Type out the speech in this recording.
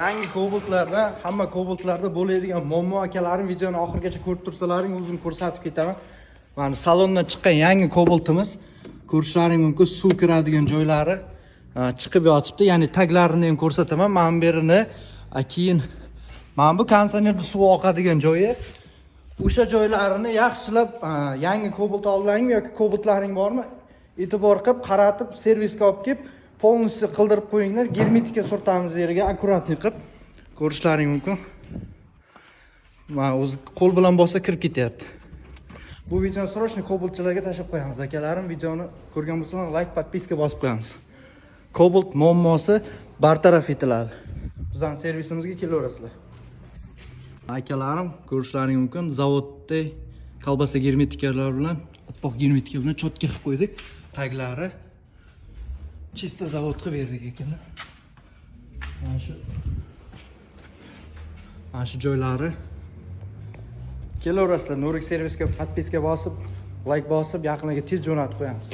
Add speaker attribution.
Speaker 1: Yangi Cobaltlarda, hamma Cobaltlarda bo'ladigan muammo, akalarim, videoni oxirigacha ko'rib tursalaring, o'zim ko'rsatib ketaman. Mana salondan chiqqan yangi Cobaltimiz, ko'rishlaring mumkin, suv kiradigan joylari chiqib yotibdi. Ya'ni taglarini ham ko'rsataman. Mana bu yerini, keyin mana bu konditsionerda suv oqadigan joyi. O'sha joylarini yaxshilab, yangi Cobalt oldingmi yoki Cobaltlaring bormi? E'tibor qilib, qaratib, servisga olib kelib, полностью qildirib qo'yinglar. Germetika surtamiz yeriga, аккуратный qilib. Ko'rishlaring mumkin. Mana o'zi qo'l bilan bossa, kirib ketyapti. Bu videoni срочно Cobaltchilarga tashlab qo'yamiz. Akalarim, videoni ko'rgan bo'lsalar, like, подписка bosib qo'yamiz. Cobalt muammosi bartaraf etiladi. Bizdan servisimizga kelaverasizlar. Akalarim, ko'rishlaring mumkin, zavodda kolbasa germetikalar bilan, oppoq germetika bilan чётко qilib qo'ydik. Taglari чисто zavod qilib berdik akalar. Mana shu joylari kelaverasizlar. Nurik servisga подписка bosib, like bosib, yaqinlarga tez jo'natib qo'yamiz.